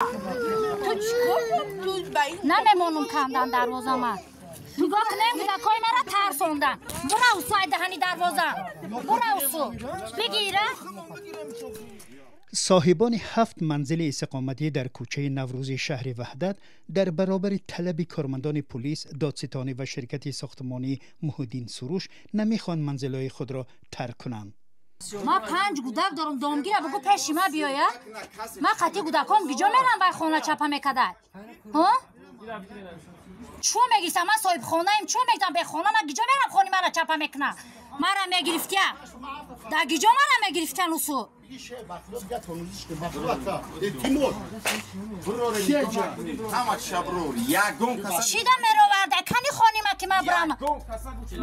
Ту чикор ту ба ин Намемонум кандан дарвозама. Нигоҳ кунем, кӯдакҳои мара тарсондан. Бурав су, ай даҳани дарвоза. Бурав су. Бигира. Соҳибони ҳафт манзили истиқоматӣ дар кӯчаи Наврӯзи шаҳри Ваҳдат дар баробари талаби кормандони пулис, додситонӣ ва ширкати сохтмонии Муҳиддин Суруш намехоҳанд манзилҳои худро тарк кунанд. Ма панҷ гудак дорам, домгира бугу пеши ма биёя. Ма қати гудаком гиҷо мерам, вай хона чапа мекадай. Ҳо? Чо мегирифтам? Ман соҳибхонаем, чо мегирифтам? Бехона ма гиҷо мерам, хони мара чапа мекунам. Мара мегирифтия. Да гиҷо мара мегирифтиян усу. Чида мероварда? Кани хони ма ки ма бурам?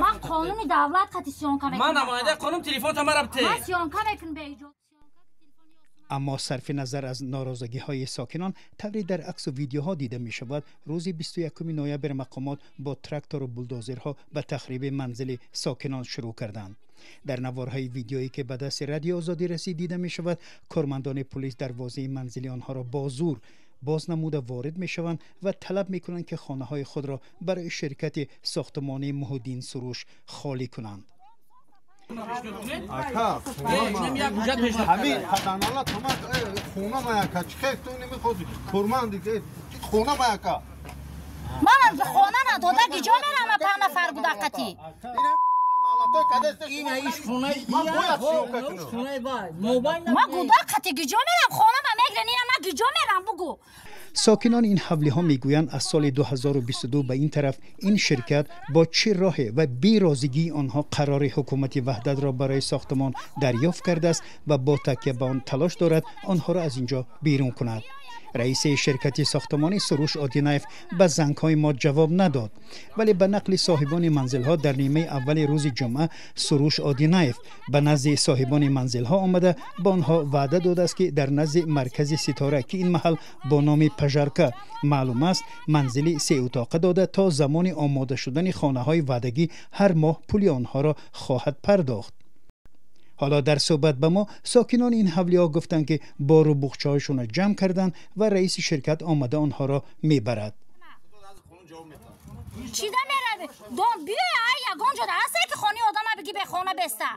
Ман қонуни давлат қати съёмка мекунам. Ман намояндаи қонун, телефонта мара бите. Ман съёмка мекунам беиҷоза. Аммо сарфи назар аз норозигиҳои сокинон, тавре дар аксу видеоҳо дида мешавад, рӯзи 21 ноябр мақомот бо трактору булдозерҳо ба тахриби манзили сокинон шурӯъ карданд. Дар наворҳои видеое, ки ба дасти Радио Озодӣ расид, дида мешавад, кормандони пулис дарвозаи манзили онҳоро бо зур боз намуда ворид мешаванд ва талаб мекунанд, ки хонаҳои худро барои ширкати сохтмонии Муҳиддин Суруш холӣ кунанд. Ака, ҳамин паданола томад хона маяка, чӣ хел ту намехоҳӣ корманди хона маяка. Манам хона надода гиҷо мерам, ма панҷ нафар гудакати. Ма гудакати гиҷо мерам, хона ма мегирен, ина ма гиҷо мерам, бугу. Сокинони ин ҳавлиҳо мегӯянд, аз соли 2022 ба ин тараф ин ширкат бо чӣ роҳе ва берозигии онҳо қарори ҳукумати Ваҳдатро барои сохтмон дарёфт кардааст ва бо такя ба он талош дорад онҳоро аз ин ҷо берун кунад. Раиси ширкати сохтмонӣ Суруш Одинаев ба зангҳои мо ҷавоб надод, вале ба нақли соҳибони манзилҳо дар нимаи аввали рӯзи ҷумъа Суруш Одинаев ба назди соҳибони манзилҳо омада, ба онҳо ваъда додааст, ки дар назди маркази Ситора, ки ин маҳал бо номи Пажарка маълум аст, манзили сеутоқа дода, то замони омода шудани хонаҳои ваъдагӣ ҳар моҳ пули онҳоро хоҳад пардохт. Ҳоло дар суҳбат ба мо сокинони ин ҳавлиҳо гуфтанд, ки бору буғчаҳояшонро ҷамъ карданд ва раиси ширкат омада онҳоро мебарад. Чида мерави? Дом биёя, ай ягон ҷода ҳасте, ки хони одама биги бехона беста.